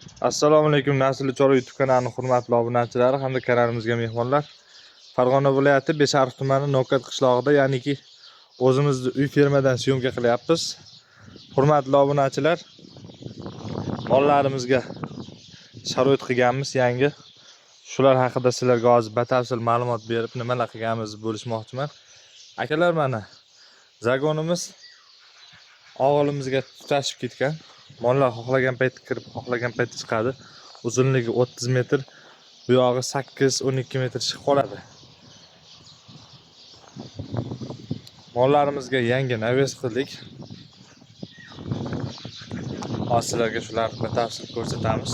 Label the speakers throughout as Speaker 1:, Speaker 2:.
Speaker 1: Assalomu alaykum Naslli Chorva YouTube kanalining hurmatli obunachilari hamda kanalimizga mehmonlar. Farg'ona viloyati Besharif tumani No'kat qishlog'ida, ya'niki o'zimizni uy fermadan syomka qilyapmiz. Hurmatli obunachilar, mollarimizga sharoit qilganmiz yangi. Shular haqida sizlarga hozir batafsil ma'lumot berib, nimalar qilganimizni bo'lishmoqchiman. Akalar, mana zagonimiz og'ilimizga tutashib ketgan. Mollar xohlagan payt kirib, xohlagan payt chiqadi. Uzunligi 30 metr, bu yog'i 8-12 metr chiqib qoladi. Mollarimizga yangi naves qildik. Hozir sizlarga shularni batafsil ko'rsatamiz.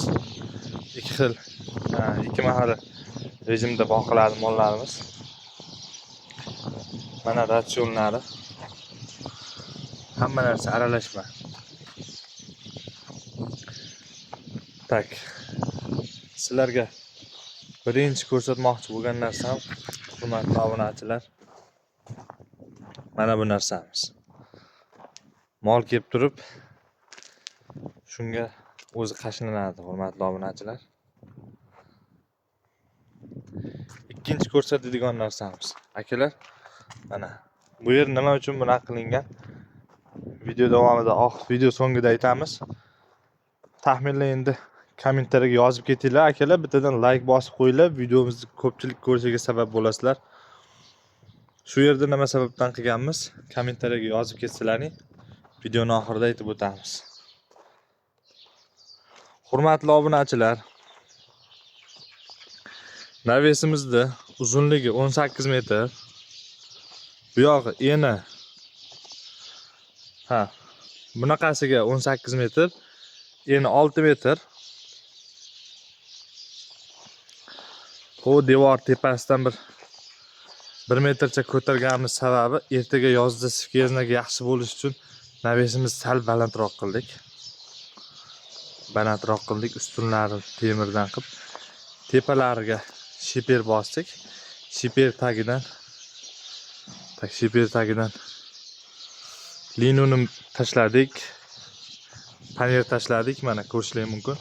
Speaker 1: Ikki xil, ikki mahal rejimda boqiladi mollarimiz. Mana ratsionlari. Hamma narsa aralashma. Tak. Sizlarga birinchi ko'rsatmoqchi bo'lgan narsam, hurmatli obunachilar, mana bu narsamiz. Mol kelib turib, shunga o'zi qashlanadi, hurmatli obunachilar. Ikkinchi ko'rsatadigan narsamiz, akalar, mana bu yer nima uchun bunaqa qilingan? Video davomida, video so'ngida aytamiz. Taxminlar endi kommentariyaga yozib ketinglar, akalar, bittadan like bosib qo'yinglar, videomizni ko'pchilik ko'rishiga sabab bo'lasizlar. Shu yerda nima sababdan qilganmiz? Kommentariyaga yozib ketsalaring, videoni oxirida aytib o'tamiz. Hurmatli obunachilar, navesimizda uzunligi 18 metr. Bu yog'i eni ha, bunaqasiga 18 metr, eni 6 metr. Bu devor tepasidan bir 1 metrcha ko'targanimiz sababi ertaga yozda sifkeznaga yaxshi bo'lish uchun navesimizni sal balandroq qildik. Balandroq qildik, ustunlarini temirdan qilib, tepalariga shiper bosdik. Shiper tagidan shiper tagidan linuni tashladik. Paner tashladik, mana ko'rishlar mumkin.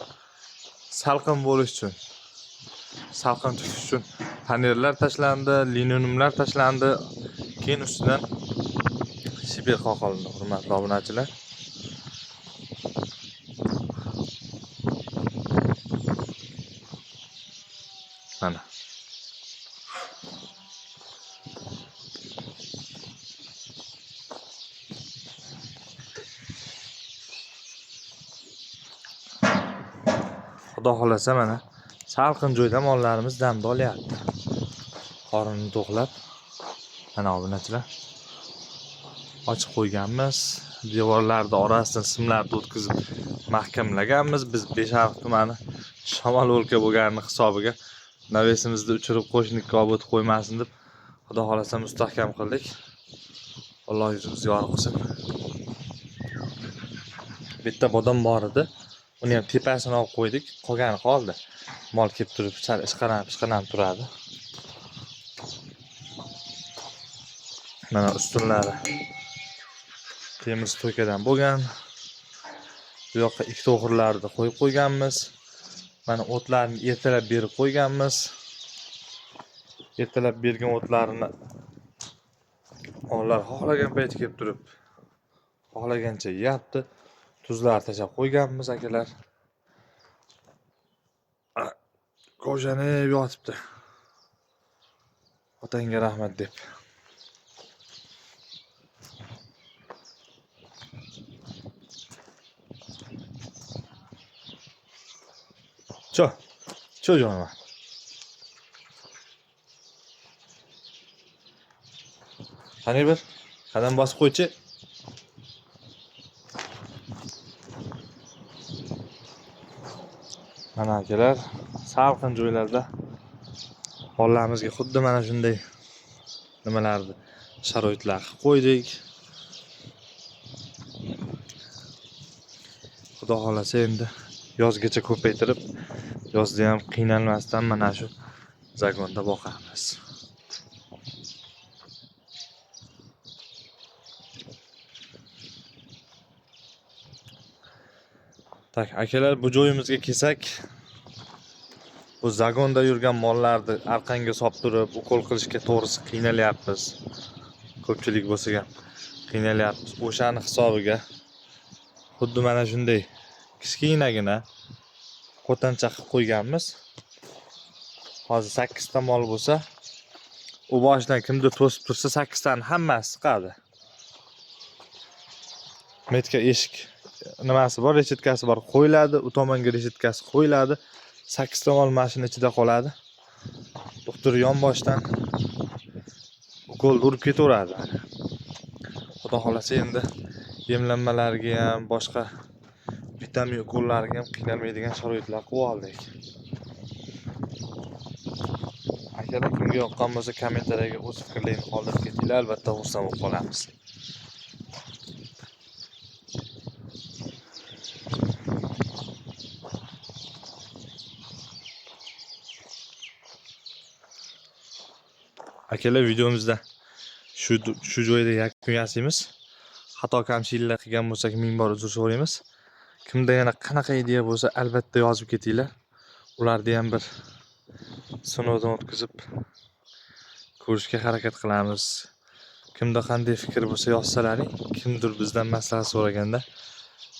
Speaker 1: Salqin bo'lish uchun, salqin tutish uchun panerlar tashlandi, linonimlar tashlandi. Keyin ustidan shiper qoqildi, hurmatli obunachilar. Mana. Xudo xolasa mana salqin joyda mollarimiz damda olyapti. Qorinini to'qlab. Mana obunachilar. Ochib qo'yganmiz. Devorlarni orasidan simlarni o'tkazib mahkamlaganmiz. Biz Besharif tumani shamol o'lka bo'lgani hisobiga navesimizni uchirib qo'shnikka olib o'tib qo'ymasin deb Xudo xolasa mustahkam qildik. Alloh yuzimizni yorug' qilsin. Bitta bodom bor edi. Uni ham tepasini olib qo'ydik, qolgani qoldi. Mol kelib turib sal ishqalanib turadi. Mana ustunlari temir stoykadan bo'lgan. Bu yoqqa ikkita o'g'irlarni qo'yib qo'yganmiz. Mana o'tlarni ertalab berib qo'yganmiz. Ertalab bergan o'tlarini mollar xohlagan payt kelib turib, xohlagancha yeyapti. Tuzlar tashlab qo'yganmiz, akalar. Ko'shanib yotibdi. Otangga rahmat deb. Cho. Cho jonivor. Qani bir qadam bosib qo'ychi. Mana akalar, salqin joylarda mollarimizga xuddi mana shunday nimalarni sharoitlar qilib qo'ydik. Xudo xolasa endi yozgacha ko'paytirib, yozda ham qiynalmasdan mana shu zagonda boqamiz. Так, akalar, bu joyimizga kelsak, bu загон da yurgan mollarni arqonga solib turib ukol qilishga to'g'risi qiynalyapmiz. Ko'pchilik bo'lsa ham qiynalyapmiz. O'shani hisobiga xuddi mana shunday kichkinagina qo'tancha qilib qo'yganmiz. Hozir 8 ta mol bo'lsa, u boshidan kimdir to'sib tursa, 8 tani hammasi siqadi. Метка eshik nimasi bor, reshetkasi bor, qo'yiladi, u tomonga reshetkasi qo'yiladi. 8 ta mol mashina ichida qoladi. Doktor yonboshdan ukol urib ketaveradi. Xudo xohlasa endi yemlanmalarga ham, boshqa vitamin ukollariga ham qiynalmaydigan sharoitlar qilib oldik. Akalar, kimga yoqqan bo'lsa, kommentariyaga o'z fikrlaringni qoldirib ketinglar, albatta xursand bo'lib qolamiz. Akalar, videomizda shu joyda yakun yasaymiz. Xato kamchiliklar qilgan bo'lsak, ming bor uzr so'raymiz. Kimda yana qanaqa ideya bo'lsa, albatta yozib ketinglar. Ularni ham bir sinovdan o'tkazib ko'rishga harakat qilamiz. Kimda qanday fikr bo'lsa yozsalaring, kimdir bizdan maslahat so'raganda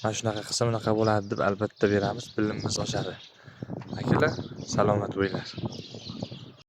Speaker 1: mana shunaqa qilsa bunaqa bo'ladi deb albatta beramiz, bilimimiz oshadi. Akalar, salomat bo'linglar.